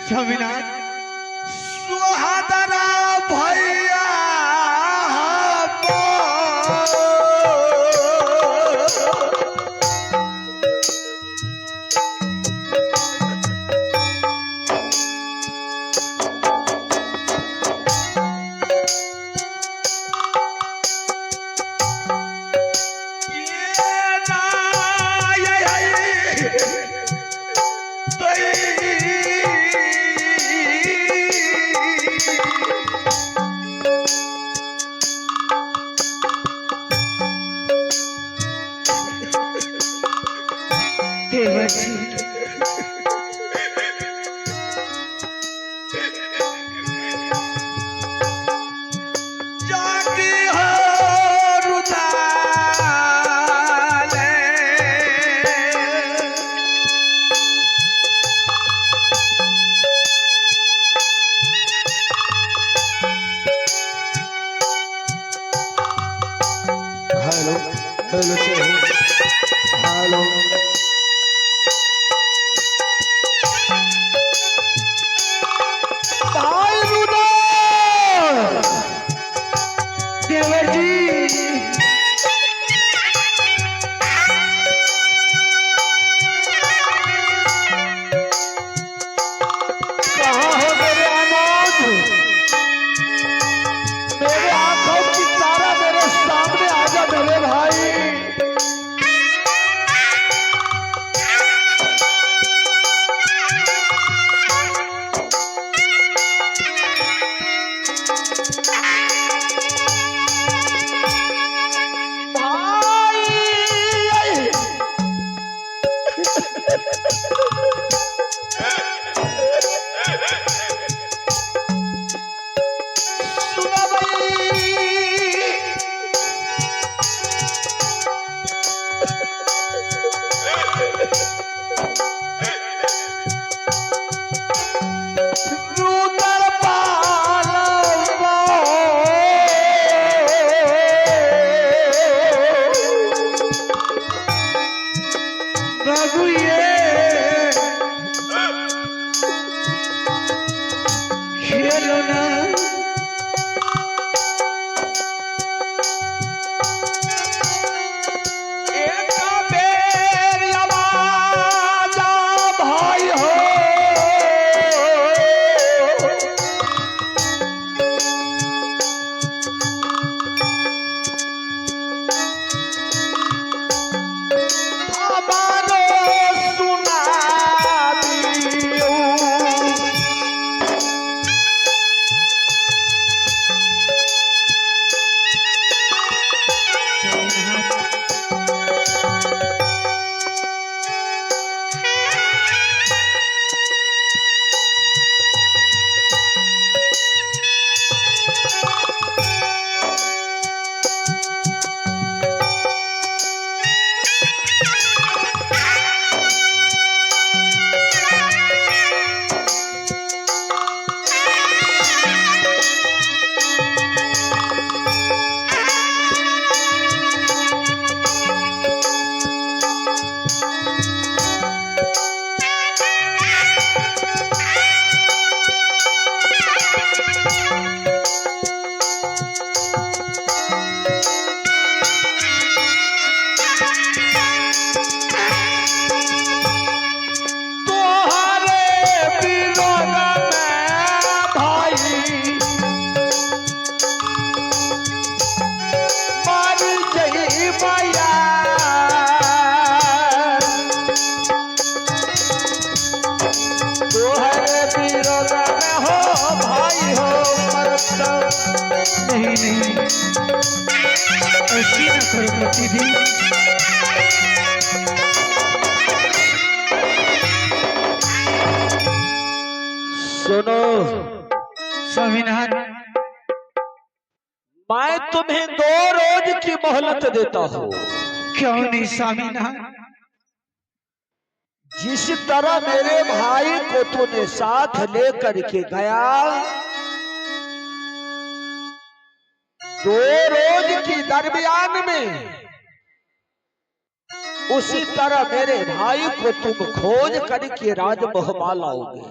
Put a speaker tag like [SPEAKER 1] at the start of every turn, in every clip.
[SPEAKER 1] स्वामीनाथ
[SPEAKER 2] सुहादरा भैया
[SPEAKER 1] देवर जी
[SPEAKER 2] जाके हो रुदाले।
[SPEAKER 3] हेलो हेलो हेलो
[SPEAKER 2] भाई रुदा
[SPEAKER 1] देवर जी
[SPEAKER 3] कहाँ हो मेरे अनोज? मेरे आंखों की तारा मेरे सामने आ जा मेरे भाई।
[SPEAKER 2] भाई सुना भाई रुदर पालवा।
[SPEAKER 1] बाबू ये खेलो ना
[SPEAKER 2] एक बेर आवाज भाई हो हमारो सुना दियो।
[SPEAKER 1] स्वामीनाथ
[SPEAKER 2] तोहरे विरोध में भाई मर जइबया। तोहरे विरोध में हो भाई हो मरत।
[SPEAKER 1] नहीं नहीं ऐसी न करो प्रतिदिन।
[SPEAKER 3] सुनो
[SPEAKER 1] स्वामीनाथ
[SPEAKER 3] मैं तुम्हें 2 रोज की मोहलत देता हूँ।
[SPEAKER 1] क्यों नहीं स्वामीनाथ?
[SPEAKER 3] जिस तरह मेरे भाई को तूने साथ लेकर के गया, 2 रोज की दरमियान में उसी तरह मेरे भाई को तुम खोज करके राजमहोबा लाओगे।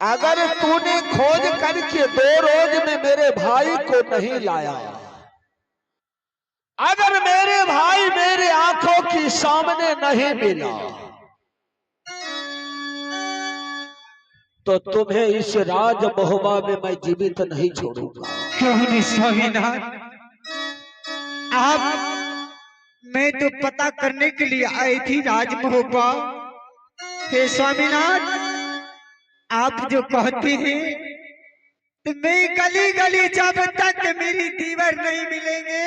[SPEAKER 3] अगर तूने खोज करके 2 रोज में मेरे भाई को नहीं लाया, अगर मेरे भाई मेरे आंखों के सामने नहीं मिला, तो तुम्हें इस राजमहोबा में मैं जीवित नहीं छोड़ूंगा।
[SPEAKER 1] क्यों नहीं स्वामीनाथ? आप, मैं तो पता करने के लिए आई थी राजमहोबा। हे स्वामीनाथ, आप जो कहते हैं तो मैं गली गली जब तक मेरी दीवर नहीं मिलेंगे,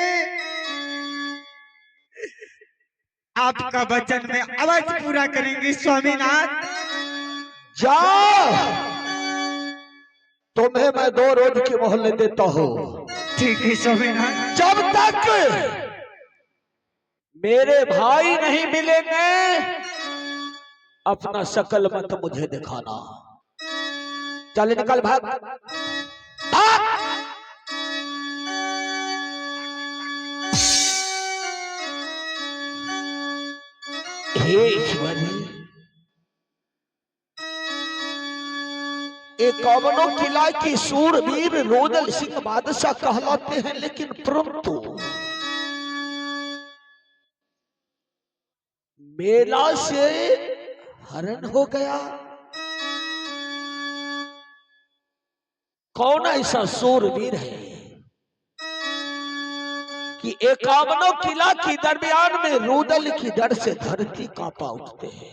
[SPEAKER 1] आपका वचन में अवश्य पूरा करेंगे स्वामीनाथ।
[SPEAKER 3] जाओ, तुम्हें मैं 2 रोज की मोहलत देता हूं।
[SPEAKER 1] ठीक है स्वामीनाथ।
[SPEAKER 3] जब तक मेरे भाई नहीं मिलेंगे, अपना शकल मत मुझे दिखाना। चल निकल, भाग भाग। हे ईश्वर, 51 किला की सूरवीर रोदल सिंह बादशाह कहलाते हैं, लेकिन परंतु मेला से हरण हो गया। कौन ऐसा सूरवीर है कि 51 किला की दरमियान में रुदल की डर से धरती कांपा उठते हैं,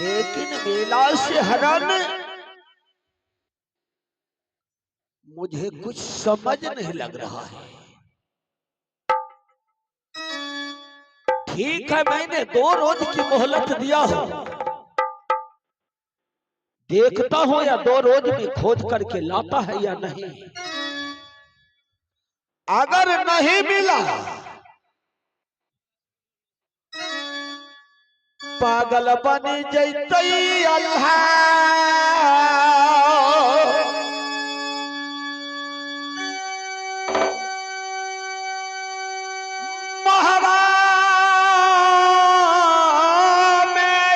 [SPEAKER 3] लेकिन मेला से हरण मुझे कुछ समझ नहीं लग रहा है। ठीक है, मैंने 2 रोज की मोहलत दिया हो, देखता हूं या 2 रोज में खोज करके लाता है या नहीं। अगर नहीं मिला, पागल बन जैतई अल्लाह। महवा में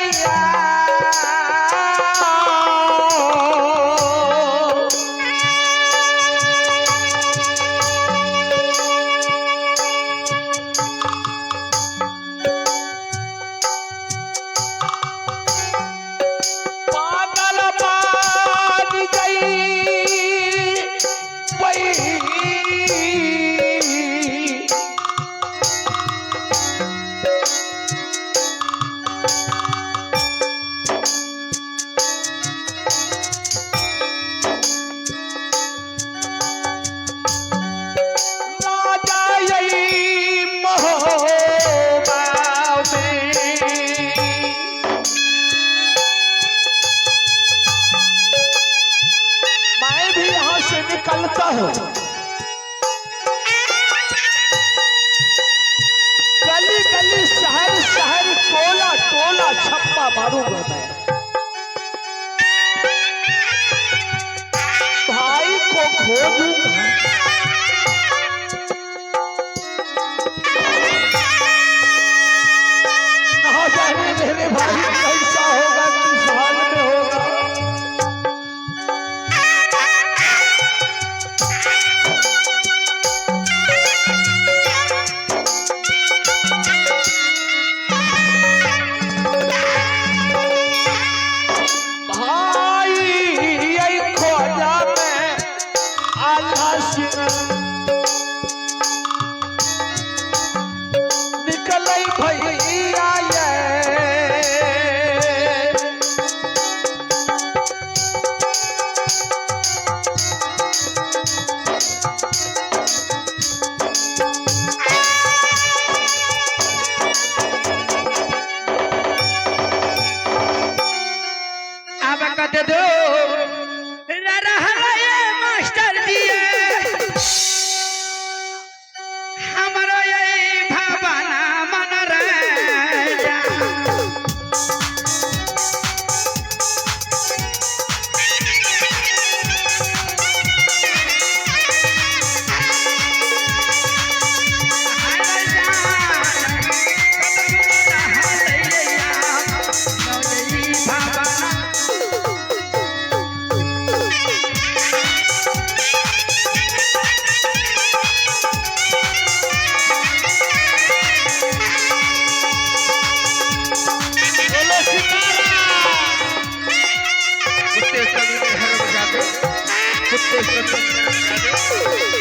[SPEAKER 3] पागल बन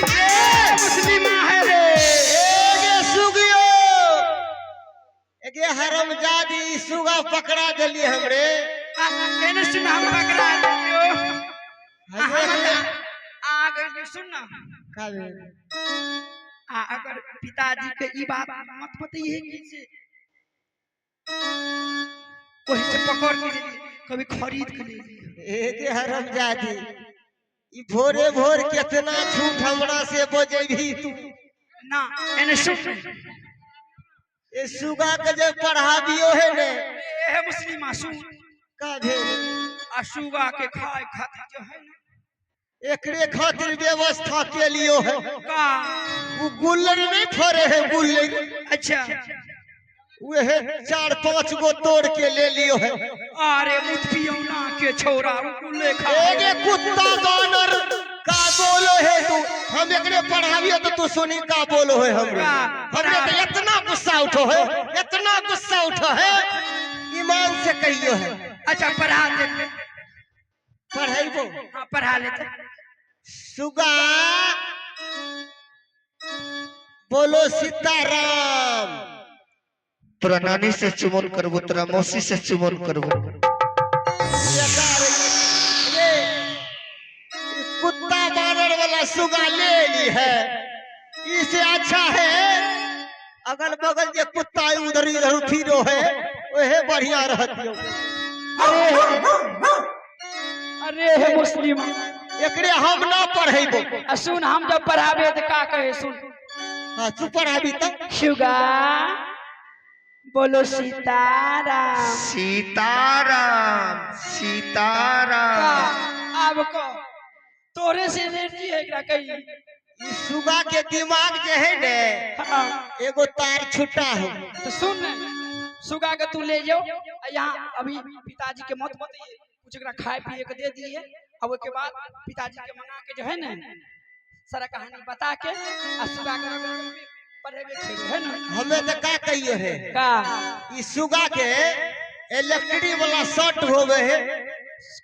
[SPEAKER 4] ए मुस्लिमा है रे।
[SPEAKER 5] एगे सुगियो, एगे हरमजादी, ई सुगा पकड़ा देली हमरे।
[SPEAKER 4] आ, एने सुन, हम पकड़ा दियो। आ, हम आगे सुन ना।
[SPEAKER 5] का भेल?
[SPEAKER 4] आ अगर पिताजी के ई बात मत बताइए कि से वही से पकड़ के ले लिए, कभी खरीद के ले लिए।
[SPEAKER 5] एगे हरमजादी, ई भोरे भोर केतना झूठ हमरा से बजेबी तू।
[SPEAKER 4] ना, एने सुन।
[SPEAKER 5] ए सुगा के जे पढ़ाबियो है ने।
[SPEAKER 4] ए मुस्लिमा, सुन।
[SPEAKER 5] का भेल?
[SPEAKER 4] आ सुगा के खाए खातिर जो है ना,
[SPEAKER 5] एकरे खातिर व्यवस्था के लियो है।
[SPEAKER 4] का?
[SPEAKER 5] उ गुल्लर नहीं फरे है गुल्लर?
[SPEAKER 4] अच्छा।
[SPEAKER 5] वह 4-5 गो तोड़ के ले लियो है।
[SPEAKER 4] अरे मुतपियौना के छोरा, उ खा।
[SPEAKER 5] एगे कुत्ता बानर, का बोलो है तू? हम एकरे पढ़ाबियो तो तू सुनी का बोलो है हमरे।
[SPEAKER 4] का?
[SPEAKER 5] हमरे तो इतना गुस्सा उठो है, इतना गुस्सा उठो है, ईमान से कहियो है।
[SPEAKER 4] अच्छा, पढ़ा दे।
[SPEAKER 5] पढ़ाइबो?
[SPEAKER 4] हाँ, पढ़ा लेते।
[SPEAKER 5] सुगा, बोलो सीताराम।
[SPEAKER 1] तोरा नानी से चुमन करबो, तोरा मौसी से चुमन करबो।
[SPEAKER 5] रे, ई कुत्ता बानर वाला सुगा ले ली है। इसे अच्छा है अगल बगल जे कुत्ता है उधर इधर फिरो है, वह बढ़िया रहती।
[SPEAKER 4] अरे हे मुस्लिम।
[SPEAKER 5] एकरे हम ना पढ़ेबो।
[SPEAKER 4] आ सुन, हम जब पढ़ाबे तो का कहे, सुन।
[SPEAKER 5] हाँ, तू पढ़ाबी तो।
[SPEAKER 4] सुगा, बोलो सीताराम।
[SPEAKER 1] सीताराम, सीताराम।
[SPEAKER 4] अब को तोरे से एनर्जी है एकरा कही।
[SPEAKER 5] ई सुगा के दिमाग जे है ने,
[SPEAKER 4] हाँ।
[SPEAKER 5] एगो तार छुटा हो।
[SPEAKER 4] तो सुन, सुगा के तू ले जाओ आ यहाँ अभी पिताजी के मत बताइए कुछ। एकरा खाए पिए के दे दिए। अब ओके बाद पिताजी के मंगा के जो है ना, सारा कहानी बता के आ सुगा के पढ़ेबे खेबे है ना।
[SPEAKER 5] हमें तो का कहियो है।
[SPEAKER 4] का?
[SPEAKER 5] ई सुगा के इलेक्ट्रिक वाला शॉर्ट होवे है।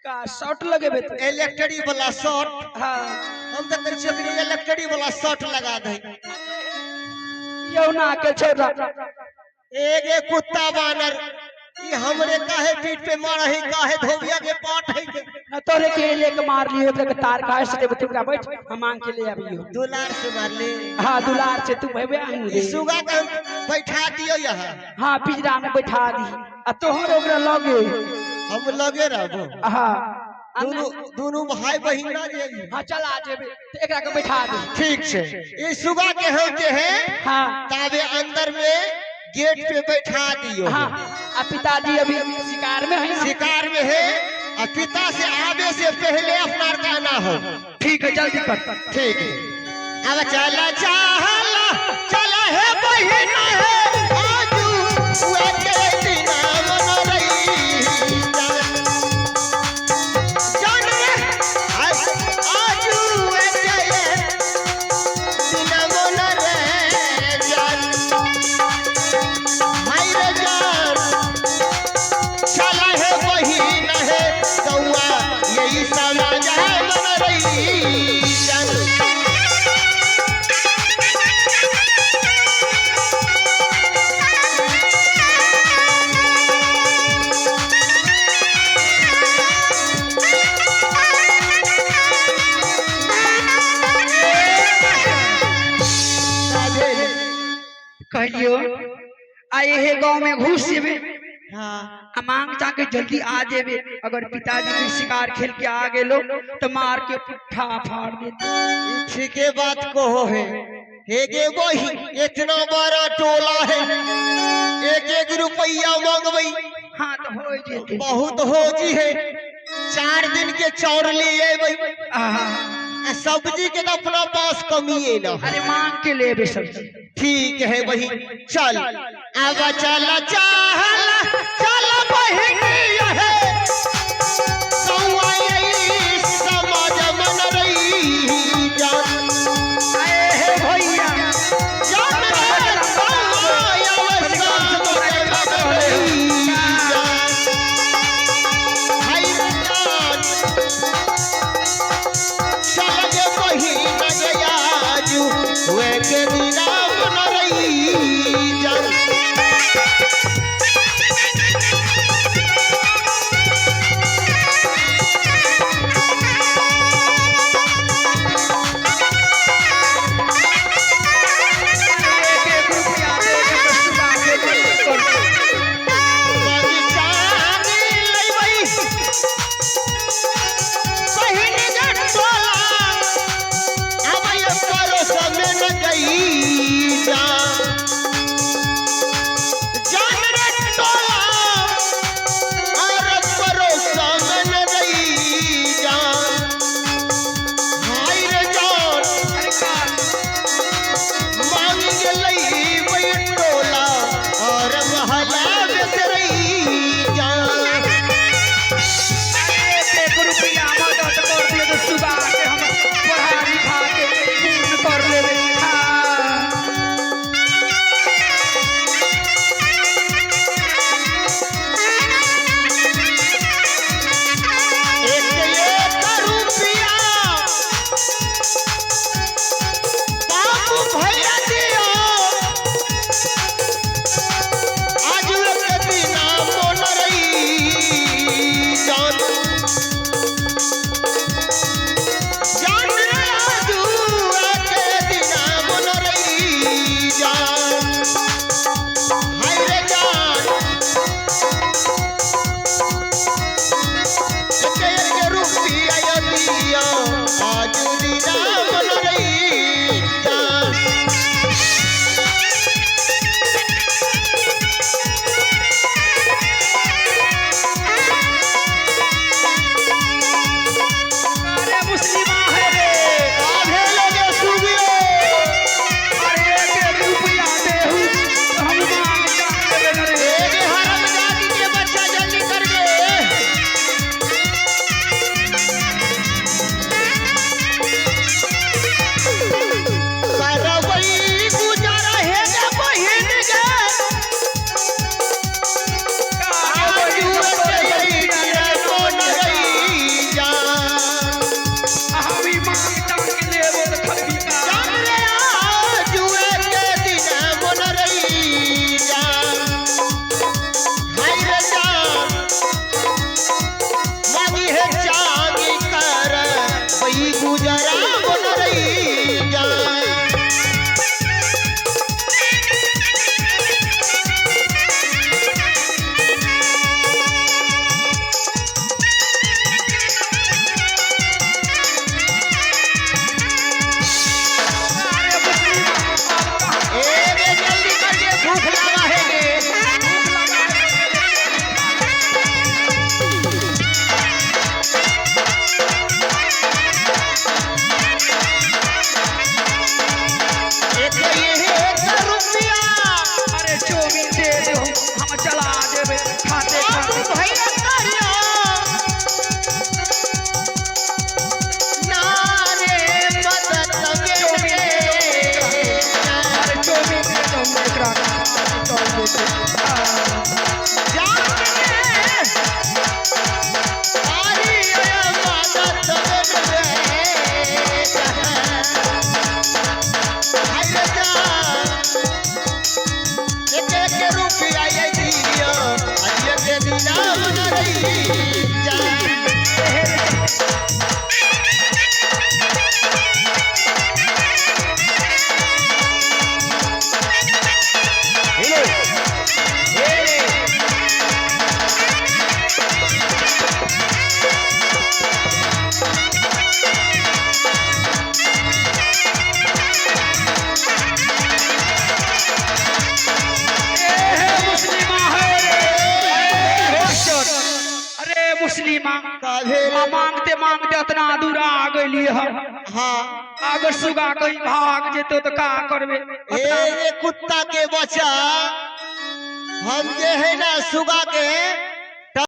[SPEAKER 4] का शॉर्ट लगेबे तो?
[SPEAKER 5] इलेक्ट्रिक वाला शॉर्ट।
[SPEAKER 4] हाँ।
[SPEAKER 5] हम तो कहै छियै कि इलेक्ट्रिक वाला शॉर्ट लगा दे।
[SPEAKER 4] यौना के छोरा।
[SPEAKER 5] एगे कुत्ता बानर, ई हमरे काहे पीठ पे मार है? काहे धोबिया के पाट है के?
[SPEAKER 4] न तोरे के लेके मार लियो तो तार काहे से देबे? तू बैठ, हम मांग के ले आबियो।
[SPEAKER 5] दुलार से मार ले।
[SPEAKER 4] हाँ, दुलार से तू भेबे आन
[SPEAKER 5] ई
[SPEAKER 4] रे।
[SPEAKER 5] सुगा के हम बैठा दियो यहाँ।
[SPEAKER 4] हाँ, पिंजरा में बैठा दी आ तोहर ओकरा लगे।
[SPEAKER 5] हम लगे रहबो।
[SPEAKER 4] हाँ।
[SPEAKER 5] दोनों दोनों भाई बहिन ना जे।
[SPEAKER 4] हाँ, चल आ जेबे तो एकरा के बैठा दी।
[SPEAKER 5] ठीक छै, ई सुगा के हम जे है,
[SPEAKER 4] हाँ।
[SPEAKER 5] ताबे अंदर में गेट पे बैठा दियो।
[SPEAKER 4] हाँ, आ पिताजी अभी शिकार में है ना?
[SPEAKER 5] शिकार में है आ पिता से आवे से पहले अपना कहना हो।
[SPEAKER 4] ठीक है, जल्दी कर।
[SPEAKER 5] ठीक है, अब चला चला चला है बहिना है, आजू हुए के बिना मन रही जान रे, आजू हुए के बिना मन रे जान, भाई रे जान। चला है बहिना है कौआ, यही समाज है मन रही जान।
[SPEAKER 4] कहलियो, आ एहे गांव में घुस जेबे।
[SPEAKER 5] हाँ।
[SPEAKER 4] आ मांग जाके जल्दी आ जेबे। अगर पिताजी के शिकार खेल के आ गेलो तो मार के पुट्ठा फाड़ देते।
[SPEAKER 5] ई ठीके बात कहो है। हेगे वही इतना बड़ा टोला है, एक एक रुपया मांगबई।
[SPEAKER 4] हाँ, तो हो जेते।
[SPEAKER 5] बहुत हो जी है, 4 दिन के चाउर ले अबै।
[SPEAKER 4] आहा।
[SPEAKER 5] आ सब्जी के तो अपना पास कमी है ना।
[SPEAKER 4] अरे, मांग के लेबे सब्जी।
[SPEAKER 5] ठीक है वही, चल अब चल चल चल बहिनी है सौआ, यही समाज मन रही जान।
[SPEAKER 4] आए हे भैया।
[SPEAKER 5] जान रे सौआ, समाज मन रही जान। हाय जान, चल गे। दिना मन रही जान।
[SPEAKER 4] एक एक रुपया दे के तो सुगा के मदद कर लेबै।
[SPEAKER 5] मांगी चांदी लैबै बहिन गे टोला अबै परोस में न गई जान। जान रे टोला और परोस में न गई जान। हाय रे जान
[SPEAKER 4] अरे का
[SPEAKER 5] मांग लैबै टोला और महला बेसरई जान।
[SPEAKER 4] अरे एक एक रुपया मदद कर दियो तो सुगा के हम पढ़ा लिखा के पूर्ण कर लेबै। हाँ।
[SPEAKER 5] एक एक रुपया बाबू भैया दियो आज एक दिना मोन रही जान। जान रे आज एक दिना मोन रही जान। हाय रे जान एक एक रुपया दिया आज दिना मन रही जान।
[SPEAKER 4] अरे मुस्लिमा है रे।
[SPEAKER 5] आधे लगे सुबियो
[SPEAKER 4] अरे एक एक रुपया देहू तो हम मांग जान लेबै न रे।
[SPEAKER 5] एक हरम जाति के बच्चा जल्दी कर दे। करवई गुजारा है गे बहिन गे
[SPEAKER 4] का
[SPEAKER 5] आज
[SPEAKER 4] बहिन
[SPEAKER 5] एक
[SPEAKER 4] तोरे रुपया
[SPEAKER 5] दिना
[SPEAKER 4] लेबै
[SPEAKER 5] मन
[SPEAKER 4] न रे।
[SPEAKER 5] रही जान।
[SPEAKER 4] हम ई मांग टांग के लेबो तो खबी का।
[SPEAKER 5] जान रे आज एक दिना मन रही जान। हाय रे जान मांगी है चांदी कर वही गुजरा मन रही जान।
[SPEAKER 4] अरे मुस्लिमा अब कहाँ
[SPEAKER 5] ए रे जल्दी कर दे भूख लगा है गे।
[SPEAKER 4] भूख लगा है?
[SPEAKER 5] एक एक रुपया
[SPEAKER 4] अरे चौमिन दे दो हम चला देबै खाते
[SPEAKER 5] बाबू
[SPEAKER 4] खाते।
[SPEAKER 5] भैया करियो ना रे मदद में
[SPEAKER 4] अरे चौमिन दे दो एकरा चल देते। हाँ।
[SPEAKER 5] जान रे आरी मदद में हाय रे जान एक एक रुपया ये दियो आज के दिना मन रही जान।
[SPEAKER 4] ए हे मुस्लिमा है रे। ए हे अरे मुस्लिमा
[SPEAKER 5] काहे
[SPEAKER 4] आ मांगते मांगते इतना दूर आ गइली हम।
[SPEAKER 5] हाँ
[SPEAKER 4] अगर सुगा कहीं भाग जेतो तो का करबे?
[SPEAKER 5] ए रे कुत्ता के बच्चा हम जे है ना सुगा के